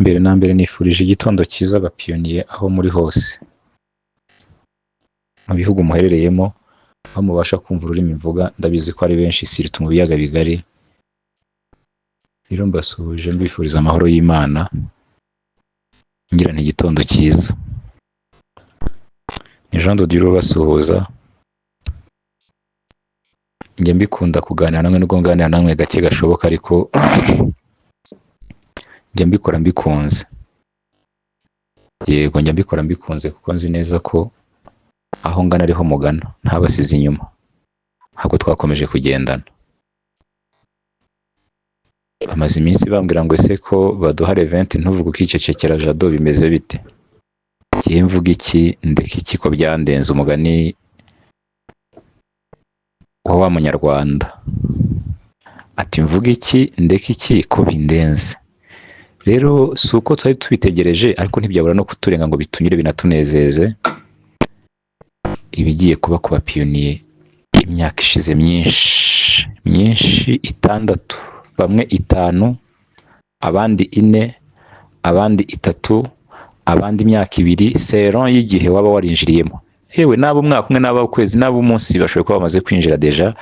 Mbere na mbere nifurije igitondo cyiza abapiyoniye aho muri hose, mu bihugu muherereyemo, aho mubasha kumva ururimi mvuga. Ndabizi ko ari benshi, surtout mu biyaga bigari. Rero mbasuhuje, mbifuriza amahoro y'Imana, ngira nti igitondo cyiza. Ni Jean de Dieu ubasuhuza. Njya mbikunda kuganira namwe, nubwo nganira namwe gake gashoboka, ariko njya mbikora mbikunze. Yego, njya mbikora mbikunze kuko nzi neza ko aho ngana ariho mugana, ntabasize inyuma, ahubwo twakomeje kugendana. Bamaze iminsi bambwira ngo: "Ese ko baduha event ntuvuge, ukicecekera, Jado, bimeze bite?" Ngiye mvuga iki, ndeka iki, ko byandenze? Umugani wa wa Munyarwanda ati: "Mvuga iki, ndeka iki, ko bindenze?" Rero si uko twari tubitegereje, ariko ntibyabura no kuturenga ngo bitunyure, binatunezeze, ibigiye kuba ku bapiyoniye. Imyaka ishize myinshi myinshi, 6, bamwe 5, abandi 4, abandi 3, abandi imyaka 2, selon y'igihe waba warinjiriyemo. Yewe, n'abo umwaka umwe, n'abo ukwezi, n'abo umunsi, bashoboye kuba bamaze kwinjira déjà.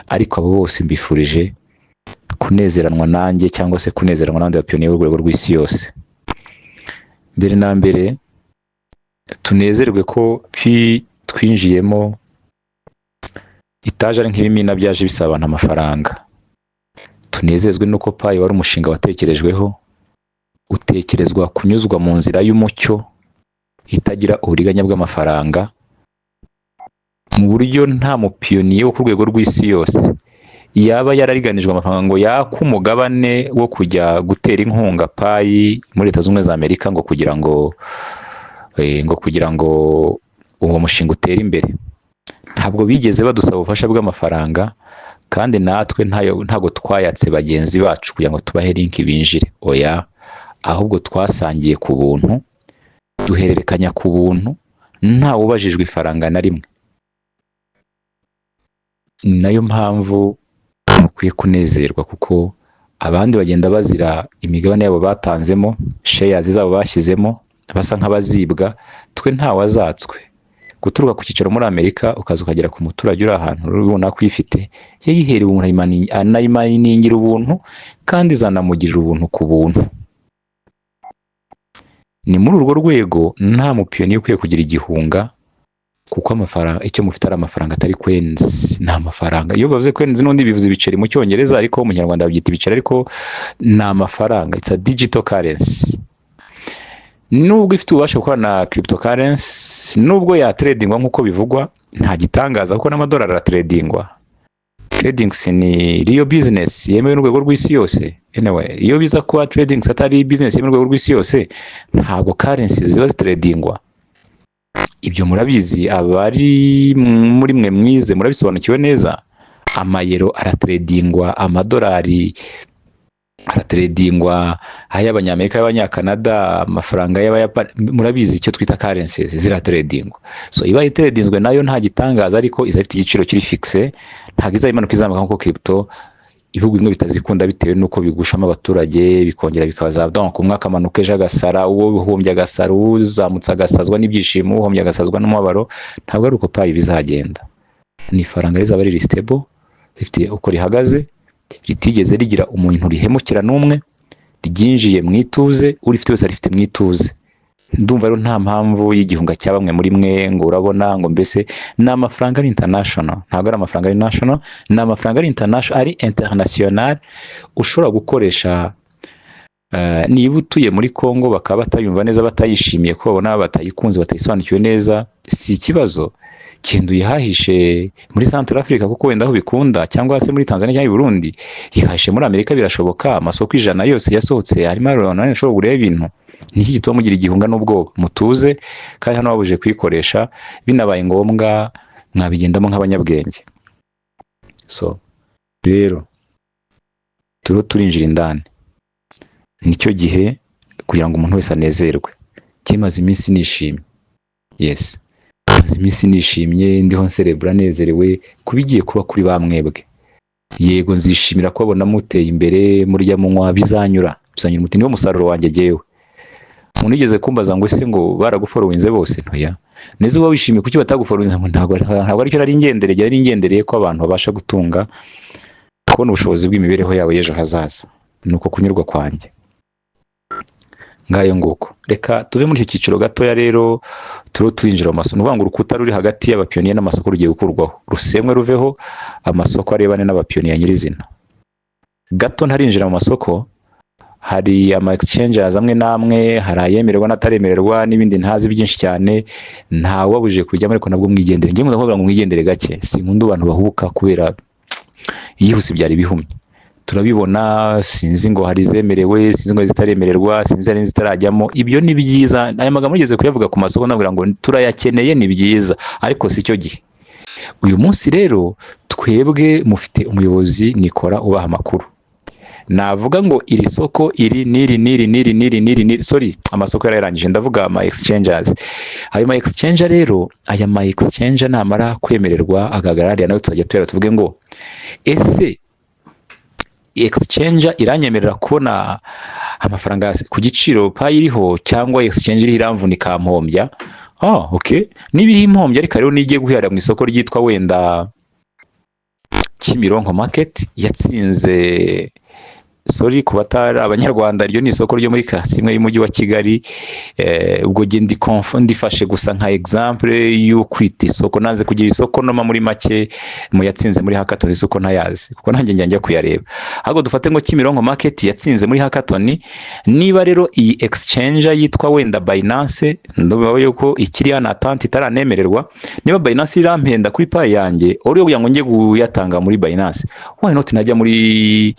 Ariko abo bose mbifurije kunezeranwa nanjye cyangwa se kunezeranwa n'abandi bapiyoniye b'urwego rw'isi yose. Mbere na mbere tunezerwe ko Pi twinjiyemo itaje ari nk'ibimina, byaje bisaba abantu amafaranga. Tunezezwe n'uko Pi wari umushinga watekerejweho, utekerezwa kunyuzwa mu nzira y'umucyo itagira uburiganya bw'amafaranga, mu buryo nta mupiyoniye wo ku rwego rw'isi yose yaba yarariganijwe amafaranga ngo yake umugabane wo kujya gutera inkunga Pi muri Leta Zunze Ubumwe za Amerika ngo kugira ngo uwo mushinga utere imbere. Ntabwo bigeze badusaba ubufasha bw'amafaranga, kandi natwe ntago twayatse bagenzi bacu kugira ngo tubahe link binjire. Oya, ahubwo twasangiye ku buntu, duhererekanya ku buntu, ntawe ubajijwe ifaranga na rimwe. Ni nayo mpamvu mukwiye kunezerwa, kuko abandi bagenda bazira imigabane yabo batanzemo, shares zabo bashyizemo, basa nk'abazibwa. Twe ntawazatswe. Guturuka ku cyicaro muri Amerika ukaza ukagera ku muturage uri ahantu runaka uyifite, yayiherewe ubuntu, anayimayiningira ubuntu, kandi izanamugirira ubuntu ku buntu. Ni muri urwo rwego nta mupiyoniye ukwiye kugira igihunga, kuko amafaranga, icyo mufite ari amafaranga, atari coins. Ni amafaranga. Iyo bavuze coins n'ubundi bivuze ibiceri mu Cyongereza, ariko mu Kinyarwanda babyita ibiceri, ariko ni amafaranga. It's a digital currency. Nubwo ifite ububasha gukora na cryptocurrency, nubwo yatradingwa nk'uko bivugwa, nta gitangaza kuko n'amadolari aratradingwa. Trading ni real business yemewe n'urwego rw'isi yose. Anyway, iyo biza kuba trading atari business yemewe n'urwego rw'isi yose, ntabwo currencies ziba zitradingwa. Ibyo murabizi, abari muri mwe mwize murabisobanukiwe neza. Amayero aratradingwa, amadolari aratradingwa, ay'Abanyamerika, y'Abanyakanada, amafaranga y'Abayapani. Murabizi, icyo twita currencies ziratradingwa. So ibaye itradinzwe nayo nta gitangaza, ariko iza ifite igiciro kiri fixe, ntabwo izaba imanuka izamuka nk'uko crypto ibihugu bimwe bitazikunda bitewe n'uko bigushamo abaturage, bikongera bikaza. Donc umwe akamanuka ejo agasara, uwo uhombye agasara, uzamutse agasazwa n'ibyishimo, uhombye agasazwa n'umubabaro. Ntabwo ari uko Pi bizagenda. Ni ifaranga rizaba riri stable, rifite uko rihagaze, ritigeze rigira umuntu rihemukira n'umwe, ryinjiye mu ituze, urifite wese arifite mu ituze. Ndumva rero nta mpamvu y'igihunga cya bamwe muri mwe, ngo urabona ngo mbese ni amafaranga ari international. Ntabwo ari amafaranga ari national, ni amafaranga ari international, ari international, ushobora gukoresha niba utuye muri Congo bakaba batayumva neza, batayishimiye, ko babona batayikunze, batayisobanukiwe neza, si ikibazo. Genda uyihahishe muri Central Africa, kuko wenda aho bikunda, cyangwa se muri Tanzania cyangwa i Burundi. Yihahishe muri Amerika, birashoboka. Amasoko 100 yose yasohotse harimo abantu bashobora kugura ibintu. Niki gituma mugira igihunga n'ubwoba? Mutuze, kandi hano babujije kuyikoresha. Binabaye ngombwa mwabigendamo nk'abanyabwenge. So rero turiho turinjira indani, nicyo gihe kugira ngo umuntu wese anezerwe. Kimaze iminsi nishimye, yes, maze iminsi nishimye, ndiho nserebura, nezerewe kuba igiye kuba kuri ba mwebwe. Yego, nzishimira kubabona muteye imbere, murya, munywa, bizanyura, bizanyura umuti, niwo musaruro wanjye jyewe. Umuntu yigeze kumbaza ngo: "Ese ngo baragufollowinze bose?" Ntoya neza, uba wishimiye, kuki batagufollowinze? Ngo ntabwo aricyo nari ngendereye. Nari ngendereye ko abantu babasha gutunga, kubona ubushobozi bw'imibereho yabo y'ejo hazaza. Ni uko kunyurwa kwanjye. Ngayo nguko. Reka tuve muri icyo cyiciro gatoya rero, turiho turinjira mu masoko. Ni ukuvuga ngo urukuta ruri hagati y'abapioneer n'amasoko rugiye gukurwaho, rusemwe, ruveho, amasoko arebane n'abapioneer nyirizina. Gato ntarinjira mu masoko, hari ama exchanges amwe n'amwe, hari ayemererwa n'ataremererwa n'ibindi ntazi byinshi cyane. Ntawabujije kujyamo, ariko nabwo mwigendere. Njye nkunda kuvuga ngo mwigendere gake. Sinkunda abantu bahubuka, kubera iyihuse byari bihumye. Turabibona, sinzi ngo hari izemerewe, sinzi ngo zitaremererwa, sinzi hari n'izitarajyamo. Ibyo ni byiza. Aya magambo ugeze kuyavuga ku masoko, ndabwira ngo turayakeneye, ni byiza, ariko si cyo gihe. Uyu munsi rero twebwe mufite umuyobozi Nikora ubaha amakuru. Navuga ngo iri soko iri n'iri n'iri n'iri n'iri n'iri n'iri, sorry, amasoko yarayarangije, ndavuga ama exchanges. Ayo ma exchange rero, aya ma exchange namara kwemererwa agaragara hariya, nawe tuzajya tuyara tuvuge ngo: "Ese exchange iranyemerera kubona amafaranga ku giciro Pi iriho, cyangwa exchange iriho iramvuna ikampombya?" Ah, okay, niba iriho impombya, ariko rero nigiye guhera mu isoko ryitwa wenda Kimironko Market yatsinze, sorry ku batari Abanyarwanda, iryo ni isoko ryo muri quartier imwe y'umujyi wa Kigali. Ubwo jye ndi ndifashe gusa nka exemple yo kwita isoko, nanze kugira isoko noma. Muri make, mu yatsinze muri hackathon, isoko ntayazi kuko nanjye njya kuyareba. Ahubwo dufate ngo Kimironko Market yatsinze muri hackathon. Niba rero iyi exchange yitwa wenda Binance, ndumva yuko ikiri en attente, itaranemererwa, niba Binance irampenda kuri Pi yanjye, uri kugira ngo njye kuyatanga muri Binance, why not najya muri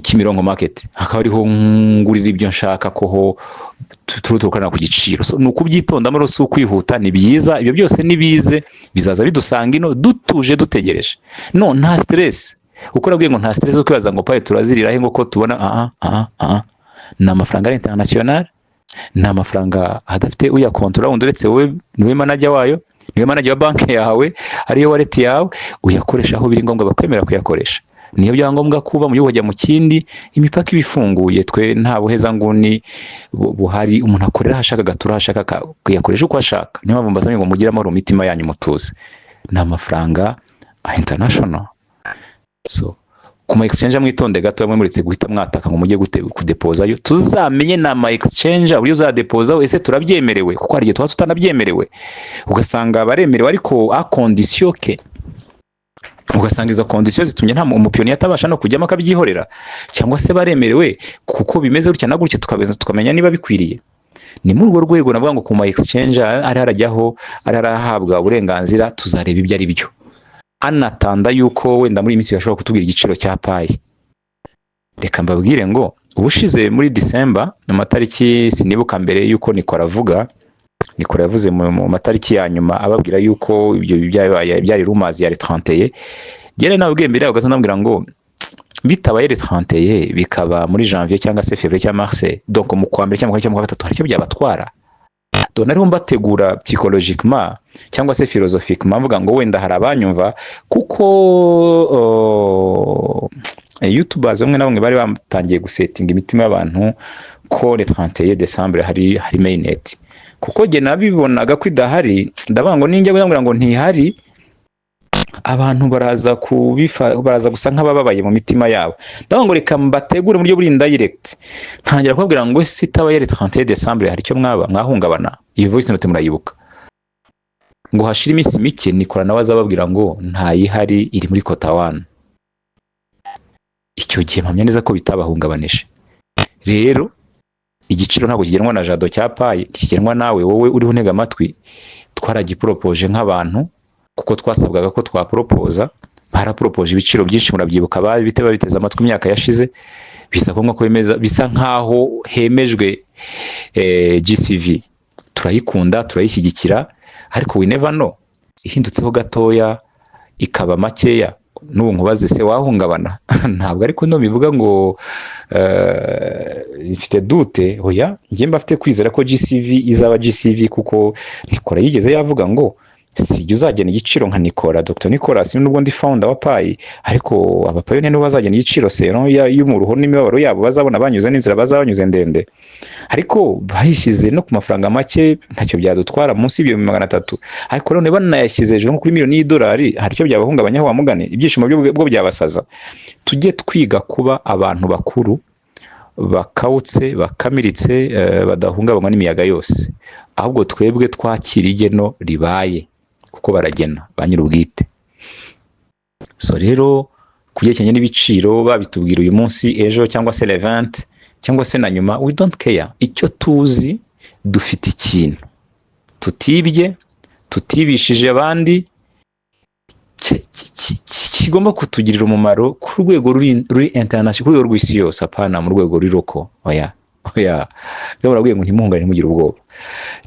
Kimironko Market, hakaba ariho ngurira ibyo nshaka, ko ho turutukana ku giciro? So, ni ukubyitondamo rero, si ukwihuta. Ni byiza ibyo byose nibize, bizaza bidusanga ino dutuje, dutegereje. No nta stress, uko nabwiye ngo nta stress yo kwibaza ngo Pi turazirira he, ngo ko tubona aha aha aha. Ni amafaranga ari international, ni amafaranga adafite uyakontorora wundi uretse wowe. Niwe manager wayo, niwe manager wa banki yawe, ariyo wallet yawe. Uyakoresha aho biri ngombwa bakwemera kuyakoresha. Niyo byaba ngombwa kuba mu gihugu ukajya mu kindi, imipaka iba ifunguye. Twe nta buhezanguni buhari. Umuntu akorera aho ashaka, agatura aho ashaka, kuyakoresha uko ashaka. Niyo mpamvu mbasabye ngo mugire amahoro mu mitima yanyu, mutuze. Ni amafaranga international. So ku ma exchange mwitonde gato, bamwe muretse guhita mwataka ngo mujye kudepozayo. Tuzamenye ni ama exchange uburyo uzadepozaho, ese turabyemerewe? Kuko hari igihe tuba tutanabyemerewe, ugasanga baremerewe ariko à condition que, ugasanga izo condition zitumye nta umupioneer atabasha no kujyamo, akabyihorera, cyangwa se baremerewe kuko bimeze gutya na gutya, tukabanza tukamenya niba bikwiriye. Ni muri urwo rwego navuga ngo ku ma exchange ari harajyaho, ari harahabwa uburenganzira, tuzareba ibyo ari byo. Anatanda yuko wenda muri iyi minsi bashobora kutubwira igiciro cya Pi. Reka mbabwire ngo ubushize muri December, mu matariki sinibuka, mbere yuko Nikora avuga, Nikora yavuze mu matariki ya nyuma ababwira yuko ibyo byabaye byari rumors ya 31. Njyewe nababwiye mbere yaho gato, ndabwira ngo bitabaye le 31, bikaba muri janvier cyangwa se février cyangwa mars, donc mu kwa mbere cyangwa mu kwa cyangwa mu kwa gatatu, hari icyo byabatwara? Donc nariho mbategura psychologiquement cyangwa se philosophiquement, mvuga ngo wenda hari abanyumva, kuko youtubers bamwe na bamwe bari batangiye gusetinga imitima y'abantu ko le 31 décembre hari mainnet. Kuko jye nabibonaga ko idahari, ndavuga ngo ninjya kugira ngo ntihari, abantu baraza kubifa, baraza gusa nk'abababaye mu mitima yabo. Ndavuga ngo reka mbategure mu buryo buri indirect, ntangira kubabwira ngo ese itabaye le 31 décembre, hari icyo mwaba mwahungabana? Iyo voice note murayibuka. Ngo hashire iminsi mike, Nikora nawe azababwira ngo ntayihari, iri muri quarter one. Icyo gihe mpamya neza ko bitabahungabanije. Rero igiciro ntabwo kigenwa na Jado cya Pi, kigenwa nawe wowe uriho untega amatwi. Twaragiporopoje nk'abantu kuko twasabwaga ko twaporopoza. Baraporopoje ibiciro byinshi, murabyibuka, babite babiteze amatwi imyaka yashize, biza ngombwa ko bemeza, bisa nkaho hemejwe GCV. Turayikunda, turayishyigikira, ariko we never know, ihindutseho gatoya ikaba makeya n'ubu nkubaze se wahungabana? Ntabwo ariko no bivuga ngo ifite dute. Oya, njye mba mfite kwizera ko GCV izaba GCV, kuko Nikora yigeze yavuga ngo Sijya uzagena igiciro nka Nicola, Dr Nicolas, nubwo ndi founder wa Pi, ariko aba pioneer nibo bazagena igiciro selon y'umuruho n'imibabaro yabo bazabona banyuze n'inzira bazaba banyuze ndende. Ariko bayishyize no ku mafaranga make, ntacyo byadutwara munsi y'ibihumbi 300. Ariko none banayashyize hejuru nko kuri miliyoni y'idolari, hari icyo byabahungabanyaho? Wa mugani, ibyishimo byo byabasaza. Tujye twiga kuba abantu bakuru bakawutse, bakamiritse, badahungabanywa n'imiyaga yose, ahubwo twebwe twakira igeno ribaye, kuko baragena ba nyir'ubwite. So rero, ku byerekeranye n'ibiciro, babitubwira uyu munsi, ejo, cyangwa se le 20, cyangwa se na nyuma, we don't care. Icyo tuzi, dufite ikintu tutibye, tutibishije abandi, kigomba kutugirira umumaro ku rwego ruri international, ku rwego rw'isi yose, apana mu rwego ruri local. Oya, oya. Rero barabwiye ngo ntimuhungane, ntimugire ubwoba.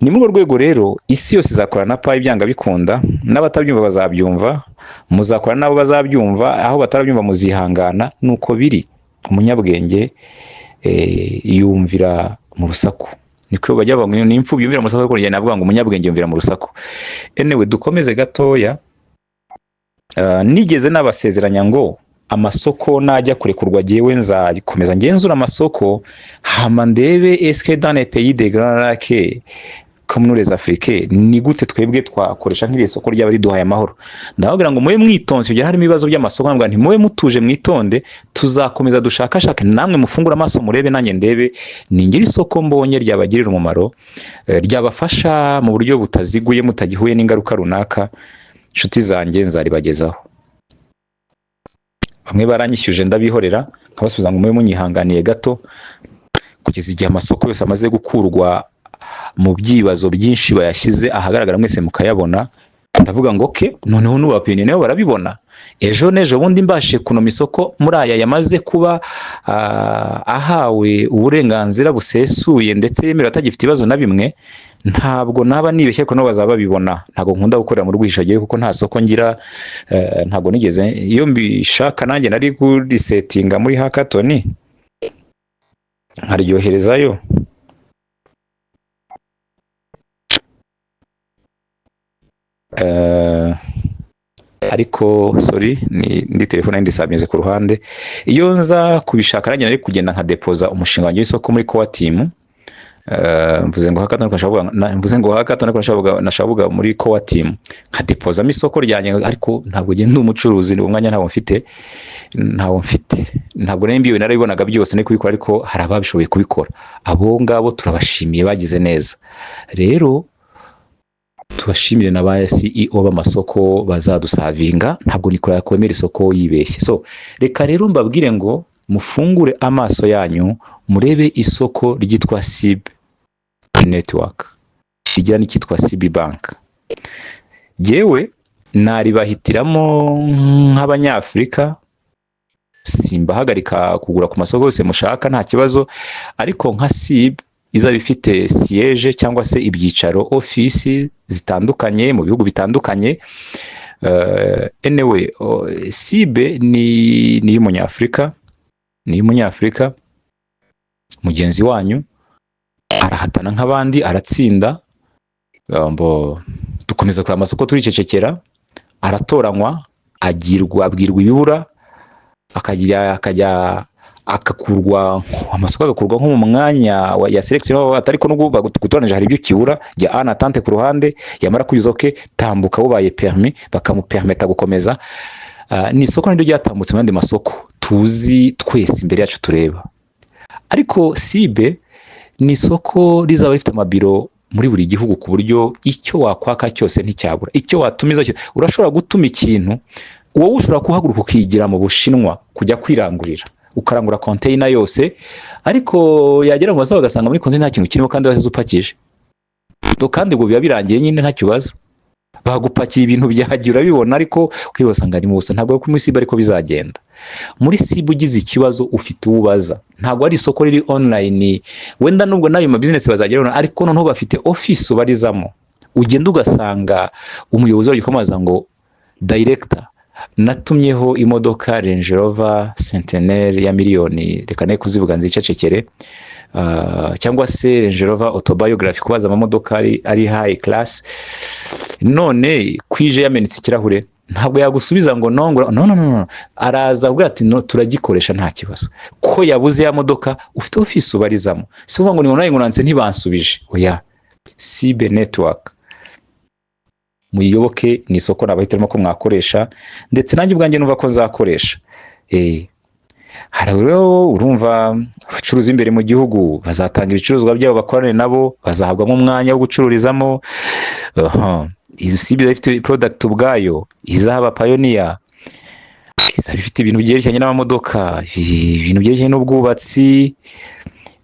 Ni muri urwo rwego rero isi yose izakora na Pi byanga bikunda. N'abatabyumva bazabyumva, muzakora n'abo bazabyumva, aho batarabyumva muzihangana. Nuko biri. Umunyabwenge yumvira mu rusaku, niko bajya bavuga ngo ni imfubyi yumvira mu rusaku, ariko njye navuga ngo umunyabwenge yumvira mu rusaku. Anyway, dukomeze gatoya. Nigeze nabasezeranya ngo amasoko najya kurekurwa, jyewe nzakomeza ngenzura amasoko, hama ndebe est-ce que dans les pays des Grands Lacs comme nous les Africains, ni gute twebwe twakoresha nk'iri soko ryaba riduhaye amahoro. Ndababwira ngo mube mwitonze. Igihe harimo ibibazo by'amasoko, nkabwira nti mube mutuje, mwitonde, tuzakomeza dushakashake, namwe mufungure amaso murebe, nanjye ndebe. Ningira isoko mbonye ryabagirira umumaro, ryabafasha mu buryo butaziguye, mutagihuye n'ingaruka runaka, inshuti zanjye, nzaribagezaho. Bamwe baranyishyuje, ndabihorera, nkabasubiza ngo mube munyihanganiye gato kugeza igihe amasoko yose amaze gukurwa mu byibazo byinshi, bayashyize ahagaragara mwese mukayabona. Ndavuga ngo okay, noneho n'ubu aba pioneer nabo barabibona. Ejo n'ejo bundi mbashije kunoma isoko muri aya yamaze kuba ahawe uburenganzira busesuye, ndetse yemerewe, atagifite ibibazo na bimwe, ntabwo naba nibeshye, ariko nabo bazaba babibona. Ntabwo nkunda gukorera mu rwihisho kuko nta soko ngira, ntabwo nigeze. Iyo mbishaka nanjye nari kurisetinga muri hackathon nkaryoherezayo. Ariko sorry, ni ndi telefone ndi sabinze ku ruhande. Iyo nza kubishaka nanjye nari kugenda nkadepoza umushinga wanjye w'isoko muri core team. Mvuze ngo hackathon ariko mvuze ngo hackathon ariko nashaka kuvuga muri core team, nkadepozamo isoko ryanjye. Ariko ntabwo ngenda umucuruzi, ni umwanya ntawo mfite, ntawo mfite. Ntabwo nari mbiwe, narabibonaga byose nari kubikora, ariko hari ababishoboye kubikora. Abo ngabo turabashimiye, bagize neza. Rero tubashimire na ba CEO b'amasoko bazadusavinga. Ntabwo Nikora yakwemera isoko yibeshye. So reka rero mbabwire ngo mufungure amaso yanyu, murebe isoko ryitwa SIB Network, rigira n'icyitwa CB Bank. Yewe, naribahitiramo nk'Abanyafurika. Simbahagarika kugura ku masoko yose mushaka, nta kibazo, ariko nka SIB izaba ifite siège cyangwa se ibyicaro, ofisi zitandukanye mu bihugu bitandukanye. Anyway, SIB ni iy'Umunyafurika, ni iy'Umunyafurika mugenzi wanyu, arahatana nk'abandi, aratsinda. Mbo dukomeza kureba amasoko turicecekera. Aratoranywa, agirwa, abwirwa ibibura, akajya agakurwa amasoko, agakurwa nko mu mwanya ya selection, ariko nubwo bagutoranije hari ibyo ukibura, jya en attente ku ruhande. Yamara kuyuza, okay, tambuka, bubaye permis, bakamupermeta gukomeza. Ni isoko naryo ryatambutse mu yandi masoko tuzi twese imbere yacu tureba. Ariko sibe ni isoko rizaba rifite amabiro muri buri gihugu, ku buryo icyo wakwaka cyose nticyabura, icyo watumiza cyose. Urashobora gutuma ikintu, wowe ushobora kuhaguruka ukigira mu Bushinwa kujya kwirangurira, ukarangura container yose, ariko yagera mu masaha ugasanga muri container nta kintu kirimo kandi wasize upakije. Kandi ubwo biba birangiye nyine, ntacyo ubaza, bagupakiye ibintu byagiye urabibona, ariko ukibasanga ni mu busa. Ntabwo muri sibe ariko bizagenda. Muri sibe ugize ikibazo ufite uwo ubaza. Ntabwo ari isoko riri online wenda, nubwo n'ayo ma business bazageraho, ariko noneho bafite office ubarizamo, ugenda ugasanga umuyobozi waryo, ukamubaza ngo: "Director, natumyeho imodoka Range Rover Centenaire ya miliyoni," reka ne kuzivuga nzicecekere, cyangwa se Range Rover Autobiography, kubaza amamodoka ari high class. None kwije yamenetse ikirahure, ntabwo yagusubiza ngo no, ngo no, no, no, no. Araza avuga ati: "No, turagikoresha, nta kibazo." Ko yabuze ya modoka, ufite ofisi ubarizamo. Si ukuvuga ngo ni ngo nanditse ntibansubije, oya. Sibe Network muyiyoboke, ni isoko nabahitiramo ko mwakoresha, ndetse nanjye ubwanjye numva ko nzakoresha. Hari rero, urumva, abacuruzi imbere mu gihugu bazatanga ibicuruzwa byabo, bakorane nabo, bazahabwamo umwanya wo gucururizamo. Izi Sibe ifite product ubwayo izaba pioneer, izaba ifite ibintu byerekeranye n'amamodoka, ibintu byerekeranye n'ubwubatsi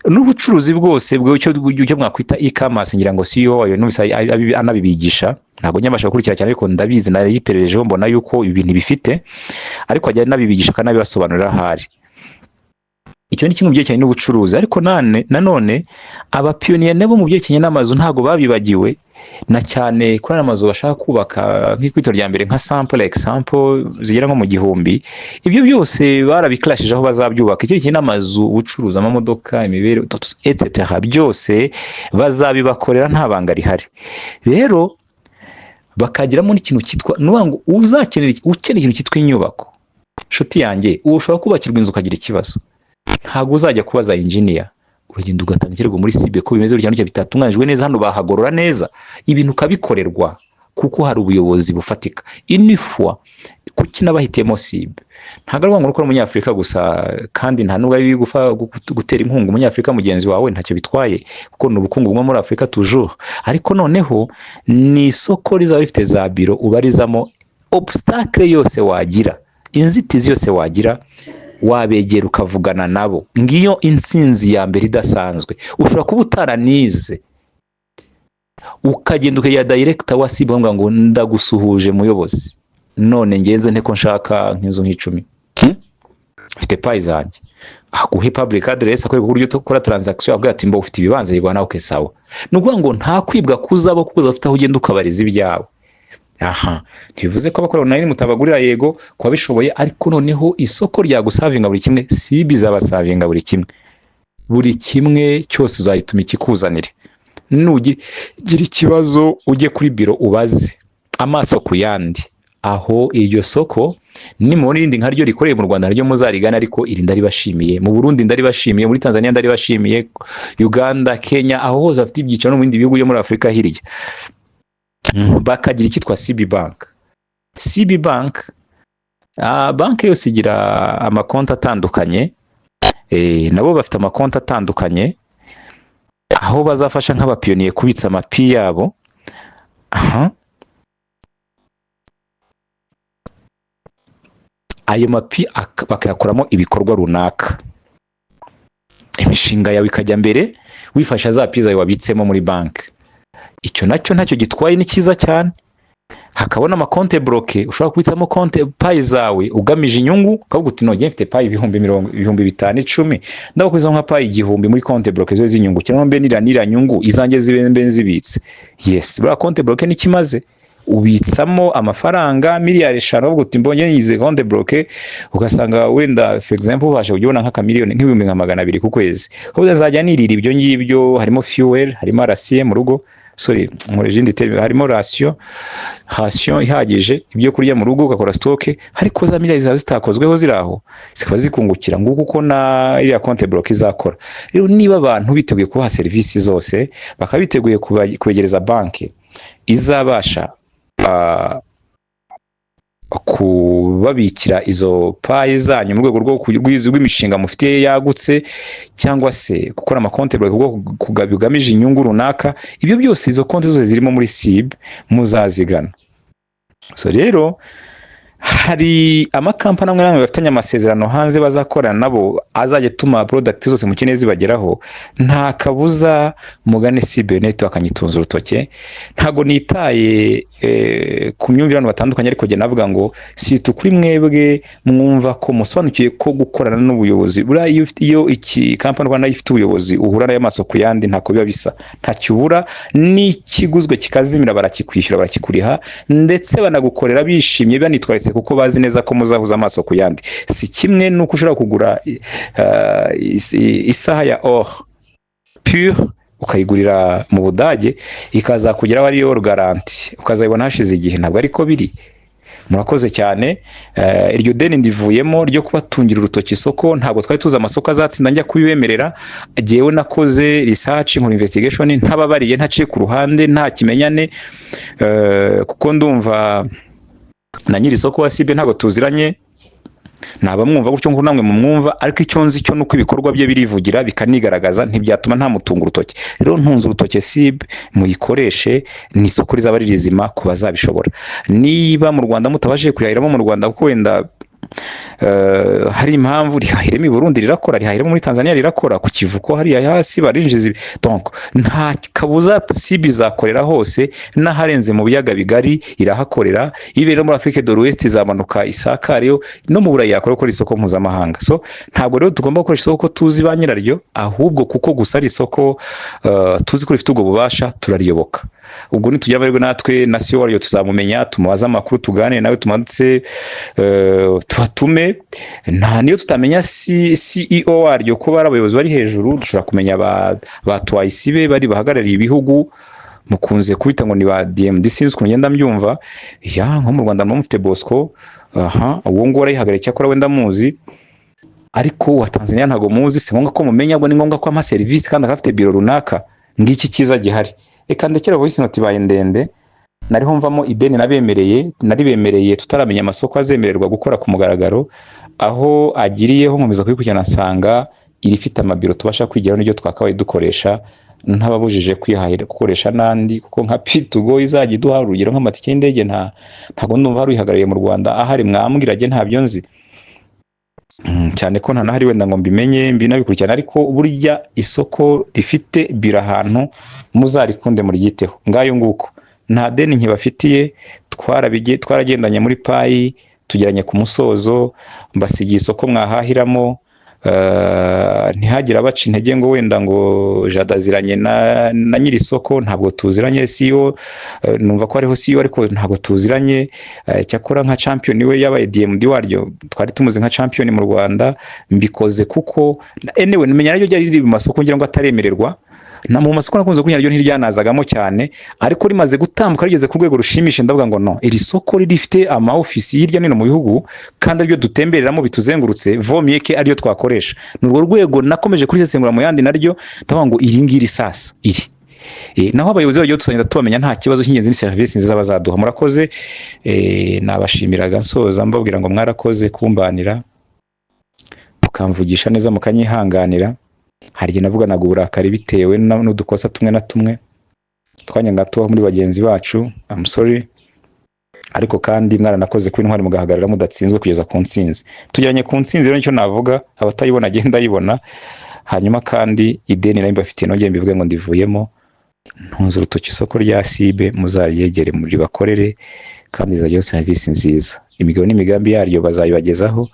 n'ubucuruzi bwose bw'icyo icyo mwakwita e-commerce. Ngira ngo CEO wayo numvise anabibigisha. Ntabwo nyabasha gukurikira cyane, ariko ndabizi, narayipererejeho, mbona yuko ibi bintu bifite, ariko ajya anabibigisha akanabibasobanurira ahari. Icyo ni kimwe mu byerekeranye n'ubucuruzi. Ariko nanone abapiyoniya nabo mu byerekeranye n'amazu ntabwo babibagiwe, na cyane kuri aya mazu bashaka kubaka nk'ikubito rya mbere, nka sample example zigera nko mu 1000. Ibyo byose barabikarashije aho bazabyubaka. Icyerekeranye n'amazu, ubucuruzi, amamodoka, imibereho, etc., byose bazabibakorera, nta banga rihari. Rero bakagiramo n'ikintu cyitwa, ni ukuvuga ngo uzakenera, ukeneye ikintu cyitwa inyubako, nshuti yanjye, ubu ushobora kubakirwa inzu ukagira ikibazo, ntabwo uzajya kubaza engineer. Uragenda ugatanga ikirego muri Sibe ko bimeze gutya n'gutya, bitatunganyijwe neza, hano bahagorora neza, ibintu ukabikorerwa kuko hari ubuyobozi bufatika. Inifwa kuki nabahitiyemo Sibe? Ntabwo ari ngo ukora umunyafurika gusa, kandi nta nubwo ari gutera inkunga umunyafurika mugenzi wawe, ntacyo bitwaye kuko ni ubukungu bwo muri Afurika toujours. Ariko noneho ni isoko rizaba rifite za biro ubarizamo obstacle yose wagira, inzitizi yose wagira, wabegera ukavugana nabo. Ngiyo intsinzi ya mbere idasanzwe. Ushobora kuba utaranize, ukagenda ukegera director wa Sibe, ukamubwira ngo: "Ndagusuhuje muyobozi, none ngenze nte ko nshaka nk'inzu nk'icumi? Mfite Pi zanjye." Aguhe public address, akwereka uburyo ukora transaction, avuga ati: "Mbo ufite ibibanza?" "Yego." "Nawe okay, sawa." Ni ukuvuga ngo nta kwibwa kuzaba kuko uzaba ufite aho ugenda ukabariza ibyawe. Aha ntibivuze ko abakora online mutabagurira, yego, kuba bishoboye, ariko noneho isoko ryagusavinga buri kimwe. Sibi izabasavinga buri kimwe, buri kimwe cyose uzayituma ikikuzanire. Nugira ikibazo, ujye kuri biro ubaze amaso ku yandi. Aho iryo soko nimubona irindi nkaryo rikoreye mu Rwanda, naryo muzarigana, ariko iri ndaribashimiye. Mu Burundi ndaribashimiye, muri Tanzania ndaribashimiye, Uganda, Kenya, aho hose bafite ibyicaro, no mu bindi bihugu byo muri Afurika hirya, bakagira icyitwa CB Bank. CB Bank, banki yose igira amakonti atandukanye, nabo bafite amakonti atandukanye aho bazafasha nk'abapiyoniye kubitsa amapi yabo. Aha ayo mapi bakayakoramo ibikorwa runaka, imishinga yawe ikajya mbere wifasha za pi zawe wabitsemo muri banki. Icyo nacyo ntacyo gitwaye, ni cyiza cyane. Hakabona amakonte bloqué ushobora kubitsamo konte Pi zawe ugamije inyungu, ukavuga uti: "Nogeye mfite Pi 50,000, 5000, 10, ndabakwiza nka Pi 1000 muri compte bloqué zibe z'inyungu, cyangwa mbe nira nyungu izanjye zibe mbe nzibitse." Yes, buriya compte bloqué nikimaze ubitsamo amafaranga miliyari 5, uvuga uti: "Mbonye nyize compte bloqué," ugasanga wenda, for example, ubasha kujya ubona nk'akamiliyoni, nk'ibihumbi nka 200 ku kwezi, ukavuga: "Nzajya nirira ibyo ngibyo." Harimo fuel, harimo ration mu rugo, sorry, nkoresha indi terme, harimo ration ihagije, ibyo kurya mu rugo, ugakora stock, ariko za miliyari zawe zitakozweho ziri aho, zikaba zikungukira. Nguko uko na iriya compte bloqué izakora. Rero niba abantu biteguye kubaha serivisi zose, bakaba biteguye kubegereza banki izabasha kubabikira izo Pi zanyu mu rwego rw'imishinga mufitiye yagutse, cyangwa se gukora amakonti bigamije inyungu runaka, ibyo byose, izo konti zose zirimo muri SIB, muzazigana. So rero hari amakampani amwe n'amwe bafitanye amasezerano hanze bazakorana nabo, azajya atuma product zose mukeneye zibageraho. Nta kabuza mugane CB Network. Nyitunze urutoke, ntago nitaye ku myumvire abantu batandukanye, ariko jye navuga ngo si kuri mwebwe mwumva ko musobanukiwe ko gukorana n'ubuyobozi. Buriya iyo iki kampani Rwanda ifite ubuyobozi uhura nayo amaso ku yandi, ntako biba bisa, ntacyo ubura, n'ikiguzwe kikazimira barakikwishyura, barakikuriha, ndetse banagukorera bishimye, banitwaritse, kuko bazi neza ko muzahuza amaso ku yandi. Si kimwe n'uko ushobora kugura isaha ya or pure. Ukayigurira mu Budage, ikazakugeraho ariyo garantie, ukazayibona hashize igihe. Ntabwo ariko biri. Murakoze cyane. Iryo deni ndivuyemo ryo kubatungira urutoki isoko. Ntabwo twari tuzi amasoko azatsinda njya kubibemerera. Jyewe nakoze research, nkora investigation, ntababariye, ntaciye ku ruhande, nta kimenyane, kuko ndumva na nyiri isoko wa Sibe ntabwo tuziranye, ntabamwumva gutyo ngo namwe mumwumva. Ariko icyo nzi cyo nuko ibikorwa bye birivugira, bikanigaragaza, ntibyatuma ntamutunga urutoki. Rero ntunze urutoki Sibe, muyikoreshe, ni isoko rizaba ari rizima ku bazabishobora. Niba mu Rwanda mutabashije kurihahiramo mu Rwanda kuko wenda hari impamvu, rihahiremo i Burundi rirakora, rihahiremo muri Tanzania rirakora, ku kivuko hariya hasi barinjiza donc nta kabuza Sibe izakorera hose n'aharenze mu biyaga bigari irahakorera. Ibera muri Afrique de l'Ouest, izamanuka isakareyo, no mu Burayi yakora, gukora isoko mpuzamahanga. So ntabwo rero tugomba gukoresha isoko ko tuzi ba nyiraryo, ahubwo kuko gusa ari isoko tuzi ko rifite ubwo bubasha, turariyoboka. Ubwo nitugira amahirwe natwe na CEO waryo tuzamumenya, tumubaze amakuru, tuganire nawe, tumanutse tubatume. Nta niyo tutamenya CEO waryo ko bari abayobozi bari hejuru, dushobora kumenya ba twayisi be bari bahagarariye ibihugu, mukunze kubita ngo ni ba DMD, sinzi ukuntu ngenda mbyumva. Ya, nko mu Rwanda muba mufite Bosco, aha uwo nguwo arayihagarariye, cyakora wenda muzi, ariko uwa Tanzania ntabwo muzi. Si ngombwa ko mumenya, ahubwo ni ngombwa ko ampa serivisi kandi akaba afite biro runaka. Ngiki cyiza gihari. Reka ndekere, voice note ibaye ndende. Nariho mvamo ideni nabemereye, naribemereye tutaramenya amasoko azemererwa gukora ku mugaragaro. Aho agiriyeho nkomeza kubikurikirana, nsanga irifite amabiro tubasha kwigiraho n'iryo twakabaye dukoresha, ntababujije kwihahira gukoresha n'andi, kuko nka P2Go izajya iduha urugero nk'amatike y'indege, ntabwo ndumva hari uyihagarariye mu Rwanda. Ahari mwambwira, jye ntabyo nzi. Cyane ko nta nahari wenda ngo mbimenye mbinabikurikirana. Ariko burya isoko rifite biro ahantu, muzarikunde, muryiteho. Ngayo nguko, nta deni nkibafitiye. Twaragendanye muri Pi, tugeranye ku musozo, mbasigiye isoko mwahahiramo. Ntihagire abaca intege ngo wenda ngo jadaziranye na nyiri isoko. Ntabwo tuziranye. CEO, numva ko hariho CEO, ariko ntabwo tuziranye. Cyakora nka Champion we yabaye DMD waryo, twari tumuzi nka Champion mu Rwanda. Mbikoze kuko anyway menya naryo ryari riri mu masoko ngira ngo ataremererwa na mu masoko nakunze kunyara, ryo ntiryanazagamo cyane, ariko rimaze gutambuka rigeze ku rwego rushimishije, ndavuga ngo no iri soko rifite ama ofisi hirya no hino mu bihugu kandi aribyo dutembereramo bituzengurutse, vomiyeke ariyo twakoresha. Ni urwo rwego nakomeje kurisesengura mu yandi, naryo ndavuga ngo iri ngiri sasa iri. Naho abayobozi baryo tuzagenda tubamenya, nta kibazo. Cy'ingenzi ni serivisi nziza bazaduha. Murakoze. Nabashimiraga nsoza mbabwira ngo mwarakoze kumbanira, mukamvugisha neza, mukanyihanganira. Hari igihe navuganaga uburakari bitewe n'udukosa tumwe na tumwe twanyanga tubaho muri bagenzi bacu. I'm sorry. Ariko kandi mwaranakoze kuba intwari, mugahagarara mudatsinzwe kugeza ku ntsinzi. Tujyanye ku ntsinzi rero, nicyo navuga. Abatayibona agenda ayibona. Hanyuma kandi ideni nari mbafitiye, nongeye mbivuge ngo ndivuyemo, ntunze urutoki isoko rya Sibe, muzaryegere muri bakorere kandi rizajyaho serivisi nziza. Imigabo n'imigambi yaryo bazayibagezaho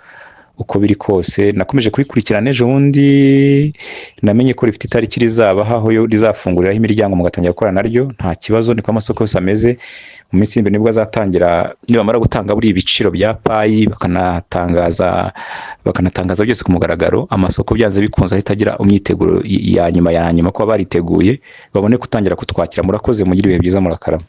uko biri kose. Nakomeje kubikurikirana, ejo bundi namenye ko rifite itariki rizabaho, aho yo rizafunguriraho imiryango mugatangira gukora naryo. Nta kibazo, niko amasoko yose ameze. Mu minsi y'imbere nibwo azatangira, nibamara gutanga buri ibiciro bya Pi, bakanatangaza byose ku mugaragaro, amasoko byanze bikunze ahita agira imyiteguro ya nyuma ya nyuma, kuba bariteguye babone gutangira kutwakira. Murakoze, mugire ibihe byiza, murakarama.